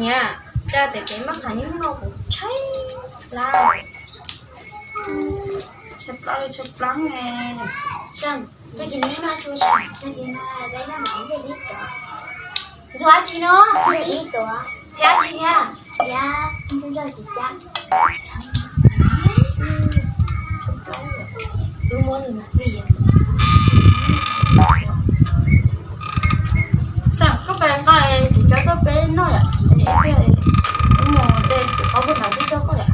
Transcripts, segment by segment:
Niam, cas tes tes maj qhas nyob no kuv tshaib plab. Tshaib plab li tshaib plab ne. Seej, tag kis neb noj tsuas seej, tag kis no peb noj mam ncej ib tuav. Ntxuag dab tsi no? Ncej ib tuav. Thiab dab tsi thiab? Thiab ntxuag ntxuag txiv cab. Wb muab nws ntxias. Seej, koj pais nqa txiv cab tuaj peb noj yom. Wb mus de txiv qaub nrad twb coj koj yom.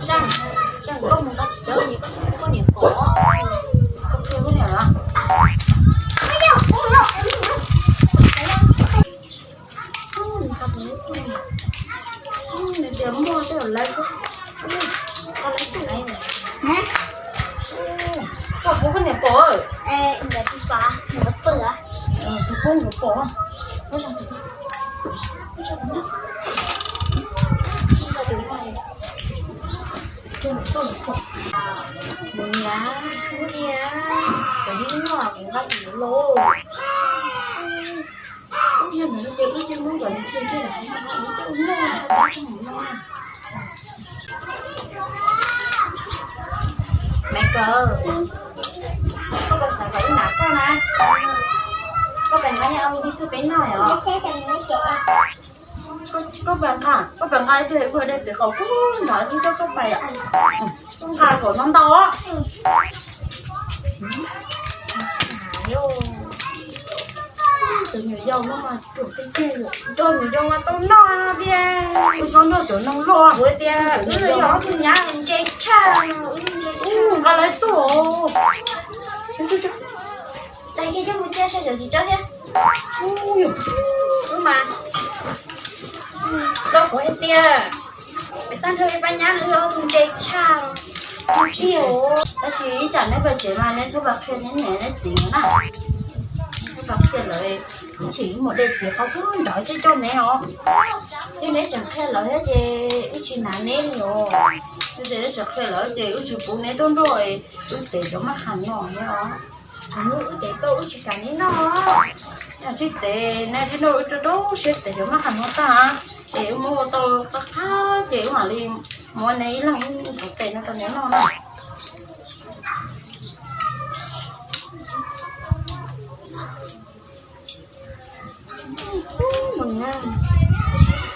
Seej, Seej, koj mus nqa txiv cab, koj niam pom, koj niam los. Nws tias muaj tej zaum lawv, koj lawv tsis lawv. Koj puas koj niam pom? Tsis pub nkawd pom. Mus niam, mus niam, kuv yeej noj kuv nqa kuv los. Wb yog ntawd ces wb thiaj muab nkawd ntxias kiag lawm, wb coj wb noj, wb coj mus noj. Maiv Kawm, koj puas xav kom wb nqa koj na? Koj pais nqa niag au di twj peb noj os. Koj pais nqa, koj pais nqa ib pliag kuv de txiv qaub kub nrad thiab coj koj pais yom. Koj nqa kom ntau ntau. Tus nyuam yaus no mas ruam tiag tiag, nrog nyuam yaus mas tau noj tiag. Wb txhob nrog cov neeg loj, kuv tias wb yog ob tug nyab ntse tshaj, wb ntse tshaj. Nqa lawv tuaj. Txais kiag coj mus cia sawv cov tsis tsob thiab. Wb mas, koj kuv hais tias, tag nrho ib pab nyab wb ob tug ntse tshaj. Tab sis ib tsam neb pais tsev mas neb txhob pais qhia neb niam neb txiv na. Neb txhob pais qhia lawv, ib chim mus de txiv qaub kub nrad thiaj coj neb os. Yog neb tseem qhia lawv thiab ces wb tsis hnav neb li os. Yog tias neb tseem qhia lawv ces wb tsis pub neb tuaj nrog wb tev cov maj qhas no thiab os. Hnub wb tev tuaj wb tsis kam neb noj. Neb tsis tev, neb tsis nrog wb rau rau siab tev cov maj qhas no tag, ces wb muab ua tau qab qab ces wb mam li muab neb ib leeg ib tus tes no rau neb noj na.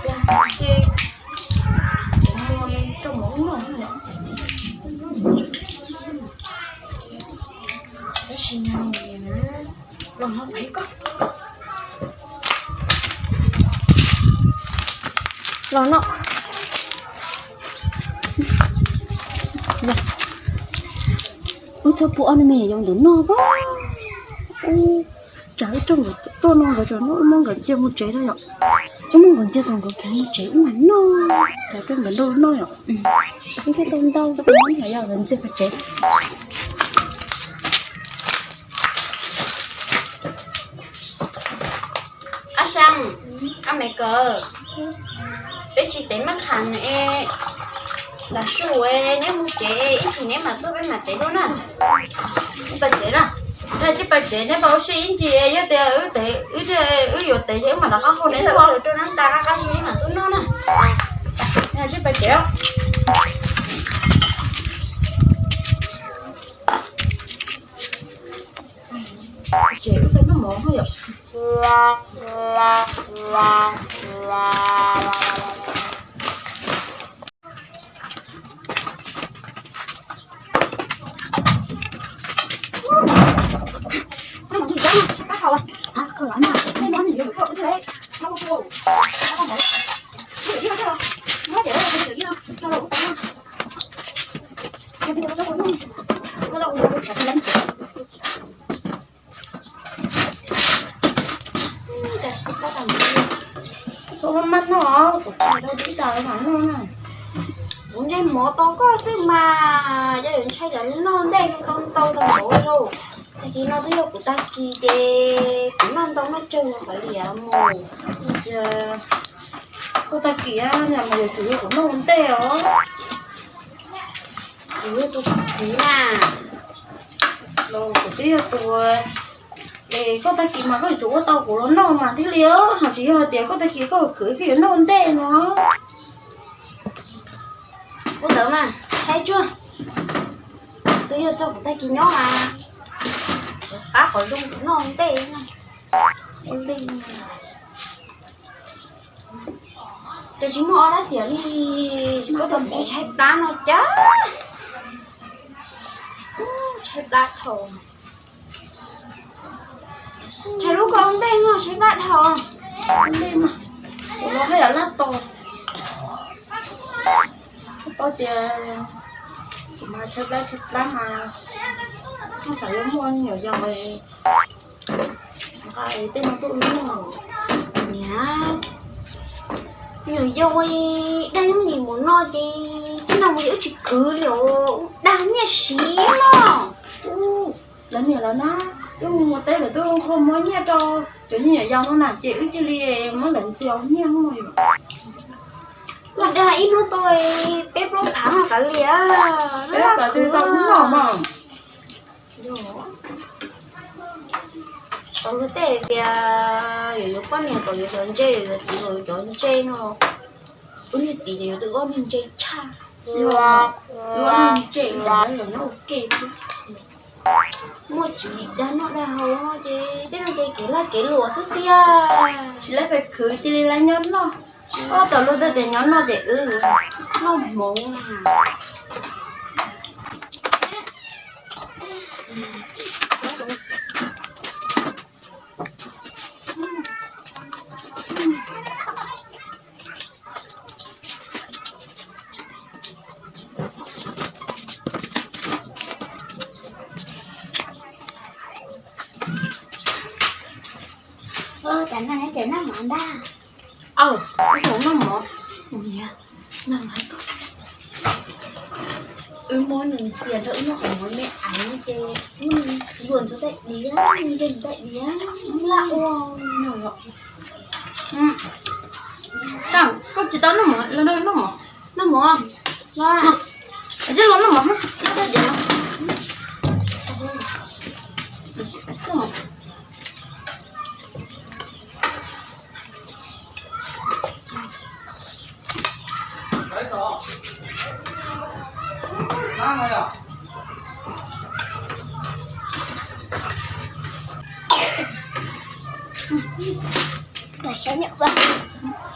Tab sis los no peb koj los no. Wb txhob pub ob niag me nyuam yaus ntawm noj pob. Tsam wb coj nkawd tuaj no nkawd tseem noj, wb muab nkawd ntxias mus tsev no yom. Wb muab nkawd ntxias kom nkawd khiav mus tsev wb mam noj, tsam rau nkawd nrog noj yom. Wb thiaj tau ntau, wb yog nkawd ntxias mus tsev. Ab Seej, ab Maiv Kawm, peb tsis tev maj qhas no es, lam su es neb mus tsev es ib chim neb mam tuaj peb mam tev dua na. Pais tsev na, neb tsis pais tsev neb pais ua si ib ncig, yog tias wb tev, wb yuav tev ces wb mam rov qab hu neb tuaj rau nab tas qab qab zib neb mam tuaj noj na. Neb tsis pais tsev os. Ces wb peb noj mov yom. Txhob maj maj noj, kuv tsis tau tib tas mam noj na. Kuv ntse mov tau koj xwb mas, yog yuav ntshai tsam noj ntej tau ntau tau npaum lauj. Tag kis no twb yog kuv tag kis ces kuv noj ntau noj tsawg qhov liam mus. Koj tag kis mas yuav tsum yog kuv noj ua ntej os. Kuv yog tus kuv na. Los kuv twb yog tus Koj tag kis mas koj yuav tsum ua tau kuv los noj mas thiaj li os, ho tsis yog hais tias koj tag kis koj khwv koj yuav noj ntej no. Ua ntawd mas, Thaib Tsuag, twb yog txog kuv tag kis nyob mas, qab qhov zoo noj ntej. Ua li, ces tsis muaj ob dab tiam li, koj tau tshaib plab no cas, tshaib plab dhau. Tshaib lub koj ntej no tshaib plab dhau. Ntej no, kuv los haj yam laj tos, paub tias kuv mas tshaib plab tshaib plab mas, kuj xav yuav muaj me nyuam yaus nqa tej no tuaj ua noj. Niam, me nyuam yaus dag yooj yim mus no ces txij no mus wb tsis khwv li os, dag nyiaj siv no. Lawv niam lawv na, twb mus teb lawv twb ho muab nyiaj rau cov me nyuam yaus no na ces wb cia li muab lawv ntxias nyiaj no. Dag ib hnub tau peb plaub phav no kav liam. Peb plaub phav twb tau hnub no mas. Tau luag tej tias yuav yuav poj niam kom yuav cov ntse, yuav yuav txiv kom yuav cov ntse no. Ub, niag txiv ces yuav tus ub niag ntse tshaj. Tus ub niag ntse los nyob ua ke thiab. Muaj tsis dag noj dag haus ces tej no ces kev lag kev luam xwb tiag. Tsis lawv pes khwv cia li lawv nyob noj. Ob tau luag tej tias nyob noj ces wb noj hmoov. Cas no ces noj mov ntag. Aw, noj mov. Wb muab nws ntxias rau wb noj qhov mov me aiv no ces luag ntxuav daim diav, nce daim diav laj ua. Koj tsis tau noj mov, los noj mov. Noj mov, los. Tsis los noj mov, noj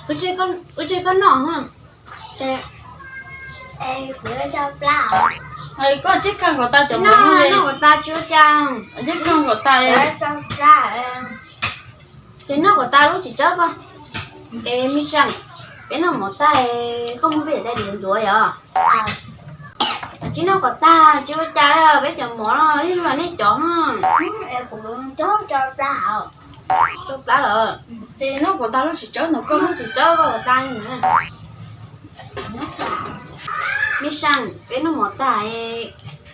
Ua tseg koj noj. Koj tsib kheej kom tas cov mov, noj kom tas tsis ua cas. Tsib kheej kom tas. Ces noj kom tas lub txiv tsawb koj. Es me Seej, peb noj mov tag koj muab peb cov tais diav ntxuav yom. Tsis noj kom tag tsis ua cas li, peb cov mov no ib lub nej cov no. Tso plab lawm. Ces noj kom tas lub txiv tsawb ntawm koj, lub txiv tsawb koj kom tas li na. Me Seej, peb noj mov tag,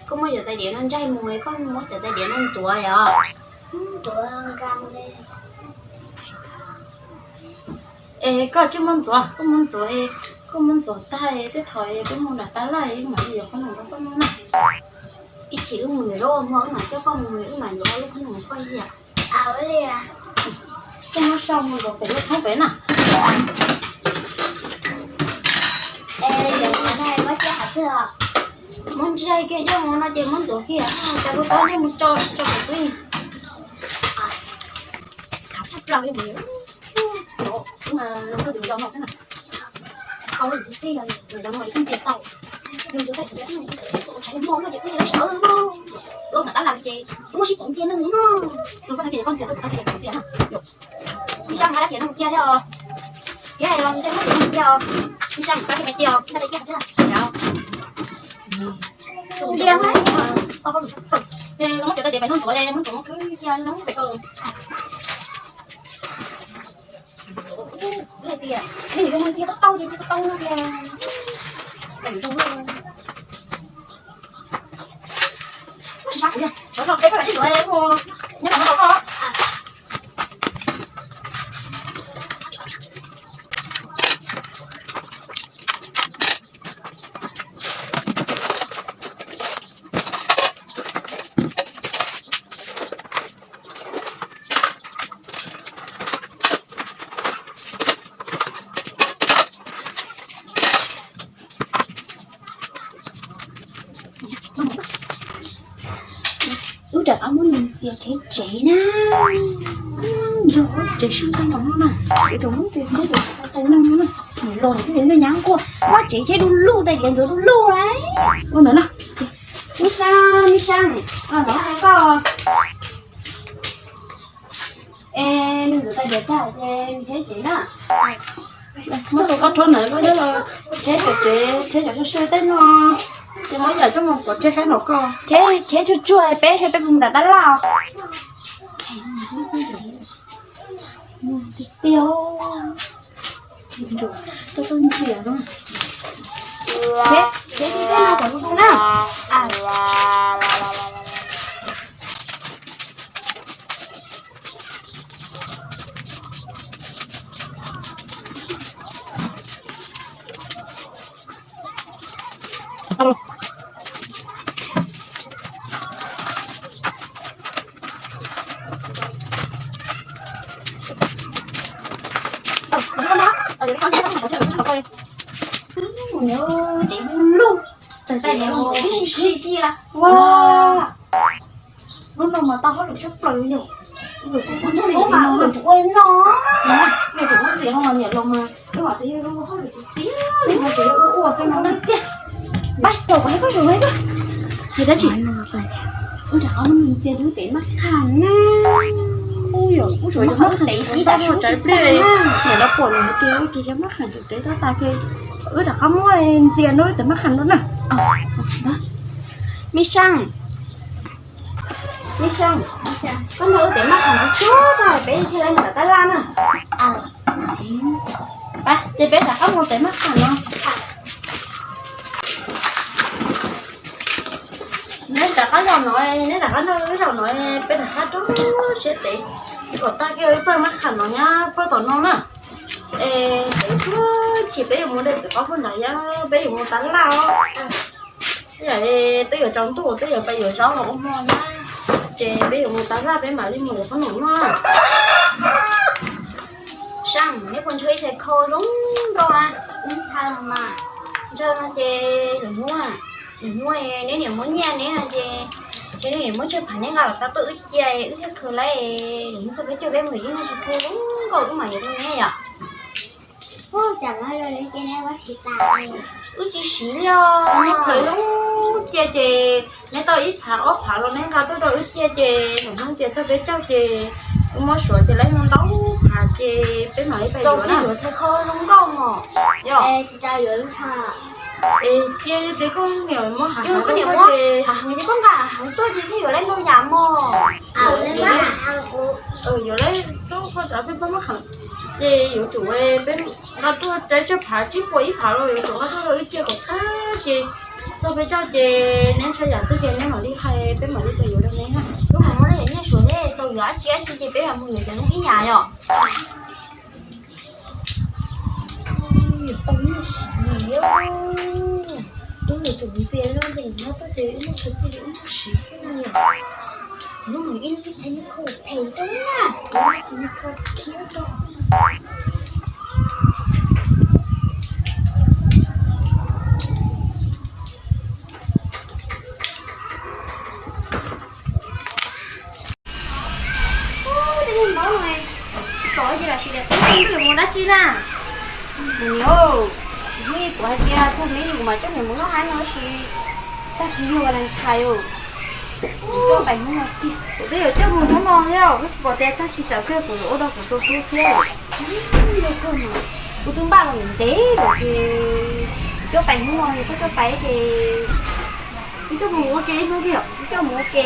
koj muab cov tais diav no ntsaig mus, koj muab cov tais diav no ntxuav yom. Es koj tsis muab ntxuav, koj muab ntxuav, koj muab ntxuav tag tej thaum peb mus nram tab laj mam li yuav qhob noom rau koj noj na. Ib chim wb mus yuav zaub ua mov, wb mam coj koj mus, wb mam yuav ob lub qhob noom rau koj ib yam. Koj muab sau mus rau pem lub thoob pem na. Muab ntsaig kiag coj mus no ces muab ntxuav kiag, cas koj txhob coj mus tso tso pem twb. Khav tshaj plaws li mus. Mas los rau tus yau no xwb na. Tau tus tij yog tus yau no ib tug ntxias tau. Yog tus tij tus tshais hmos no ces kuj yog lawv sawv no. Los nram tab laj ces kuj muaj sib paum ntxias neeg no. Tus koj tag kis koj ntxias, tus koj tag kis ntxias na. Ib sab mas dab tias no kiag thiab os. Kev hais los ntse muab tus no kiag os. Ib sab mas dab tias cia os, dab tias kiag thiab. Ntsia, los muab cov tais diav pem no ntxuav, muab ntxuav muab khwb cia no pem ko. Tias, nej nws ntxias tau tau ces ntxias tau tau no tias. Sab kuv yog, sawv rau peb koj lam tib ntxuav, nyob kom no tau koj. Muab nws ntxias khiav tsev na. Nrog tsev sib nrog no na, tsev rau muab ntxias khiav tsev rau tau neeg no na. Nws los nws thiaj li nyab nquag, muab tsev cheb du lug, tais diav ntxuav du lug lauj. Ua ntawd na. Me Sab, me Sab, los hais koj. Es nws ntxuav tais diav tag ces nws khiav tsev na. Muab tus koj rhuav ntawd koj yuav los tsheb cov tsev, tsheb cov sab sab teb no, ces muab yam coj mus pov tseg saib no koj. Tsheb tsuag tsuag peb saib peb puas mus nram tab laj. Tiag tiag, tau tau ntxias no. Tsheb, tsheb tsis teb no kom tus tus na. Tsev du lug, tsev tais diav los ntxuav tib si si tiag. Ua, lub no mas tau hauj lwm tshaj plaws yom. Lub no mas lub no, nej tseem muab ntxias ho mas niam laus mas wb mam tias yog lub hauj lwm tiag tiag li no ces yog wb ua xwb no na tiag. Pab, rau kuv hais koj, rau kuv hais koj. Yog dab tsi? Wb rov qab muab ntxias rau wb tes maj qham na. Ub, yog wb tsuas yog maj qham tes ib tag su tsawv pliag, niam laus pom nws hais tias wb tsis yog maj qham tes tab tas ces wb rov qab muab ntxias rau wb tes maj qham no na. Me Seej, me Seej, koj nrog wb tes maj qham no tsuag tag peb thiaj li mus tom tab laj na. Ces peb rov qab mus tes maj qham no. Neb rov qab los no, neb rov qab nrog wb zaum no, peb rov qab rau siab tes kom tag kiag wb pawg maj qham no nyab pawg tom no na. Es tes tsuag tshis peb yuav mus de txiv qaub pawg nrad, peb yuav mus tab laj os. Yam twb yuav tsaus ntuj twb yuav pais yuav zaub los ua hmo na, ces peb yuav mus tab laj peb mam li mus yuav qhob noom noj. Seej, neb puas ntshaw ib txhais khau zoo nkauj na? Ntshaw no ces lwm hnub, lwm hnub neb niam muab nyiaj neb no ces, ces neb niam muab tsawg phav neb nqa los tau tuaj wb cia wb thiaj khaws lawm. Lwm hnub txog peb caug peb mus ib txhais khau zoo nkauj wb mam yuav rau neb yom. Wb tsis siv li os. Neb khaws zoo cia ces neb tau ib phav ob phav los neb nqa tuaj rau wb cia ces lwm hnub ces txog peb caug ces wb muab suav ces lawv muaj ntau phav ces peb mam li pais yuav na. Txhais khau zoo nkauj mos. Es cia li koj niam muab heev ces koj nqa heev tuaj ces thiaj yuav lawv ntau yam mos. Yuav lawv txhob kho sav peb pab mab qham ces yuav tsum peb nqa tuaj tsawg phav tsib puas ib phav los yuav tsum nqa tuaj rau wb cia kom tag ces txog peb caug ces neb ntshaw yam twg ces neb mam li hais peb mam li pais yuav rau neb na. Wb mam muab lawv yam nyiaj suav thiab txaus yuav dab tsi dab tsi ces peb mam mus yuav cov zoo ib yam yom. Tau nyiaj siv, wb yuav tsum ntxias no ces nyob tuaj ces wb muaj chaw cia wb muaj siv xwb na yom. Hnub no ib hnub txhais niag khau phem rau na, txhais niag khau khiab rau. Ub, tej niag npaum no, tsov ces lam sim tias twb mus dab tsi na. Niam, hnub ib kuv hais tias tuag me kuv mam coj niam mus noj hab no tab sis tag kis yog Valentine os. Coj pais hnub no tiag, kuv twb yuav coj mus hnub no thiab, wb tsis pom tias tag kis tsam kawg kuv yuav ua rau kuv tus tub thiab. Kuv twb npaj los ntev lawm ces coj pais hnub no es koj coj pais ces wb coj mus ua ke ib hnub tiag, wb coj mus ua ke thiab.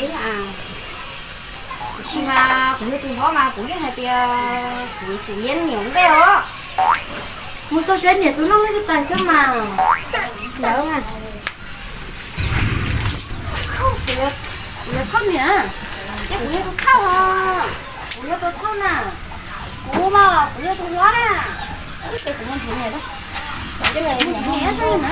Tiam sis mas kuv yog tus hlob mas kuv yeej hais tias kuv yuav tsum liab niam ua ntej os. Mus txog siab niam txhua noj ib tais xwb mas. Ntawd, kuv yuav thauj niam, ces kuv yog tus thauj os, kuv yog tus thauj na, kuv mas kuv yog tus hlob na, ces kuv mus nrhiav niam, kuv mus nrhiav niam na.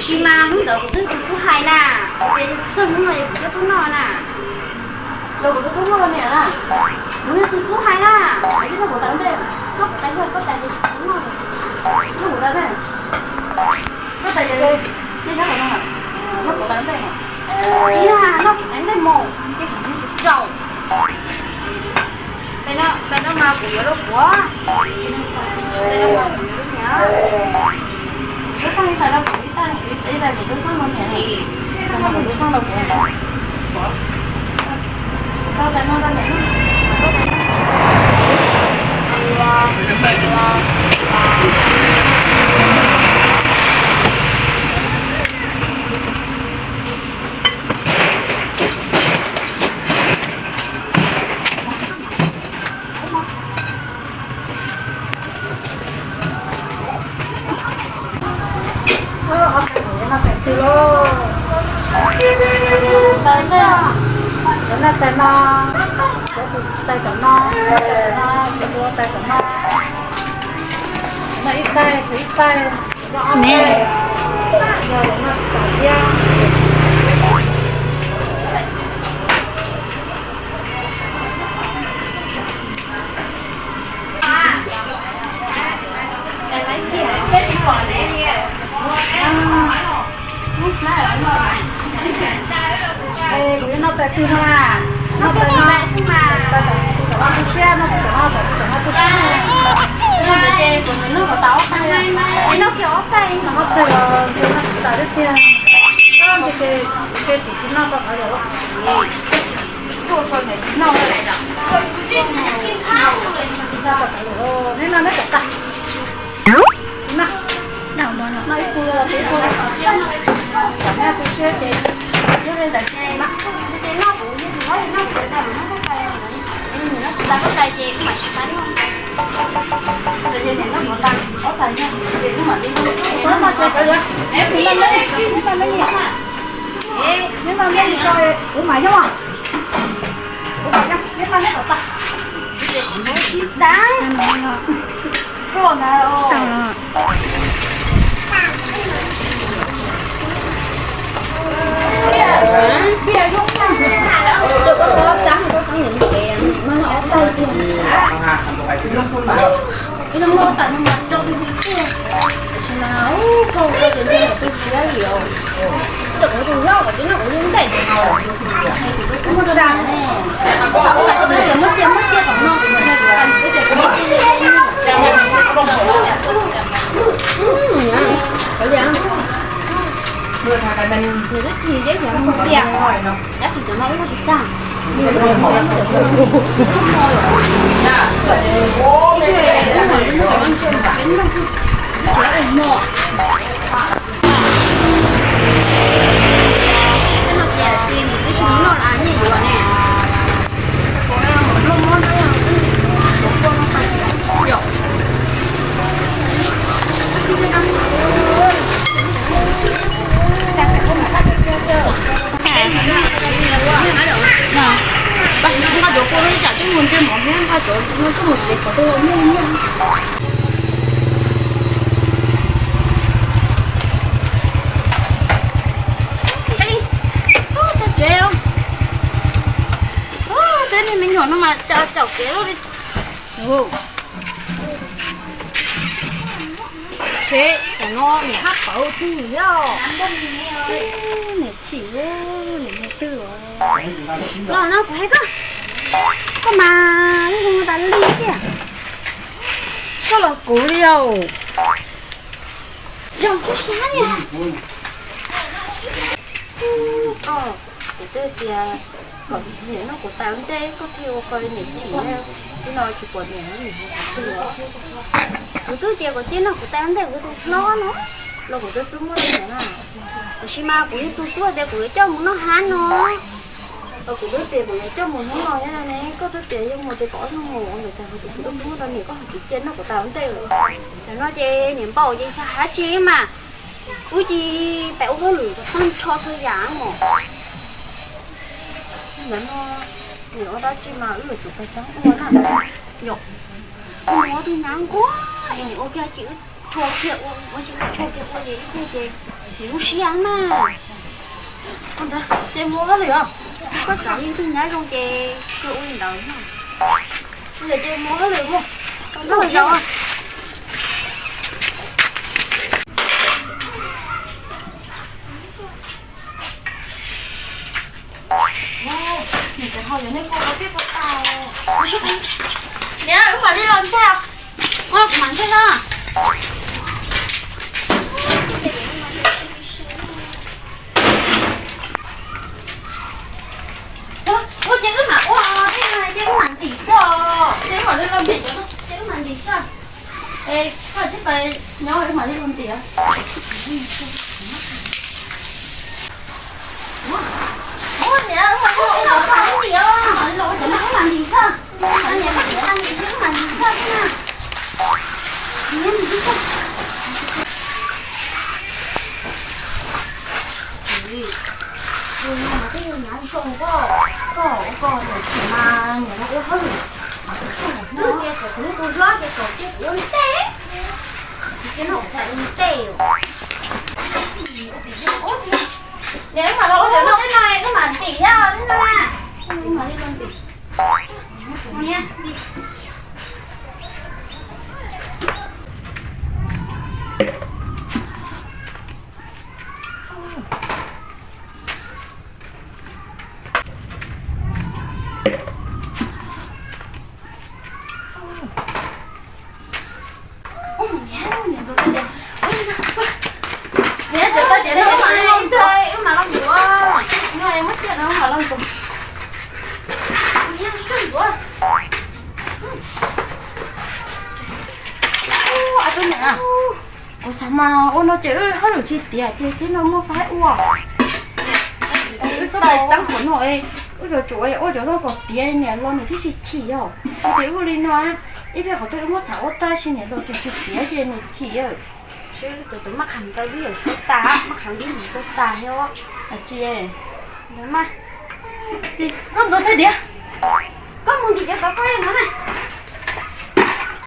Tsis mas hnub ntawd kuv twb tus xub hais na, tias txog hnub no kuv coj tuaj noj na. Los kuv tus xub muaj niam na, kuv yog tus xub hais na, kuv twb noj kuv tas ntej, koj kuv tas ntej, koj tas ces kuv noj, noj kuv tas ntej, koj tas ces noj kuv tas ntej, tsis yog noj kuv tas ntej mus ces kuv rau. Peb no mas kuv yuav rau kuv, peb no mas kuv yuav rau niam. Tub Xeeb xav rau kuv ib tais, ib tais kuv Tub Xeeb rau niam, kuv Tub Xeeb rau kuv, rau tais no rau niam. Tais no, tais no, tais tom no, tais tom no, tais tom no, no ib tais, tshuav ib tais, ob tais, yog no tais thiab. Kuv yuav noj tais twg no na? Noj tais no, tais tom no tu siab, noj tais tom no, tais tom no tu siab. Noj tais ces kuv noj kom tas ob tais, noj kiag ob tais, noj ob tais los ntshe noj tsis tas thiab tiag. Ntshe ces kuv xav xim tus noj rau qhov yog noj rau qhov yog noj tsis tas. Noj ib tug, ib tug, noj tu siab ces noj li ntawd ces noj, ces noj kuv, noj kuv tais, noj tsis tas koj tais ces kuv mam tsis tas noj. Ntawd ces noj kuv tais, ob tais noj ces kuv mam li noj. Noj ces noj, noj li, noj li, kuv mam noj. Kuv mam noj, noj li kom tas. Sib xav. Koj na. Nws twb tsis yeb yov ntxias, tab sis cov no wb noj tsis tag. Tsis ua hmo. Tsis noj ne. Tej me nyuam no mas caum kev li. Tsheb, tam no niam hab pawv twg yog? Niam chim, niam twg? Los no kuv hais koj, koj mas yeej zoo tas li tiag. Koj los kuv li os. Zoo sab sab li. Koj, kuv twb tias kom niam noj kuv tais ua ntej koj thiaj ua koj li niam chim, twb no tsis pom niam li. Kuv twb tias kom cia noj kuv tais ua ntej kuv tus hlob no, los kuv twb xub muab rau niam na. Tab sis mas kuv yog tus xub tias kuv yuav coj mus noj hab no, los kuv twb tias kuv yuav coj mus hnub no thiab ne, koj twb tias yuav mus ces kom ob hnub mus ua ntawd, kuv twb xub muab rau niam, koj ho tsis cia noj kuv tais ua ntej. Tam no ces niam npau ces xav hab tsi mas, wb cia li pab ua hauj lwm tag nrho txhua yam mog. Ntawm no niam ua dab tsi mas wb yuav tsum pab txeeb ua na. Yog, ua tus nyav nquag es niam ua kiag tsis, wb tshua kiag ua, ua tsis tshua kiag ua ces ib pliag ces Tsis lub siab na. Ces mus hauj lwm os. Koj xav li ntawd nyab zoo ces koj ua li ntawd. Ces mus hauj lwm mus. Koj mus hauj lwm. Niam, wb mam li los ntshai. Ua kuv mam ntshai no. Ua ces wb mam ua, ces wb mam ntim xwb. Ces wb mam li los ntim, ces wb mam ntim xwb. Es koj tsis pais nyob, wb mam li los ntim. Ua niam, wb mam li los ntim, wb mam ntim xwb. Niam, wb mam ntim xwb na. Tus no mas twb yog nyab zoo koj, koj ua koj niam tsis mas niam no ua hauj lwm. Twb tias kom kuv tus hlob ces kom cia kuv ua ntej, kuv cia no kuv ua ntej. Niam, wb mam los ua cov no, wb mam ntim thiab, wb no na. Wb mam li los ntim. Kuv xav mas ua no ces wb hauj lwm tsis tiav ces thiab no muaj faib ua. Wb txhob pais txeeb qhov no, wb yuav tsum ua cov no kom tiav niam los nws thiaj tsis chim os. Ces wb li no, ib pliag qhov twg wb muab txham ua tag sis niam los tseem tsis tiav ces nws chim. Tus tus maj qham ntawd twb yuav suav tas, maj qham twb mus suav tas thiab. Tsis, koj ntxuav tag diav, koj mus ntim cov xov koj no na.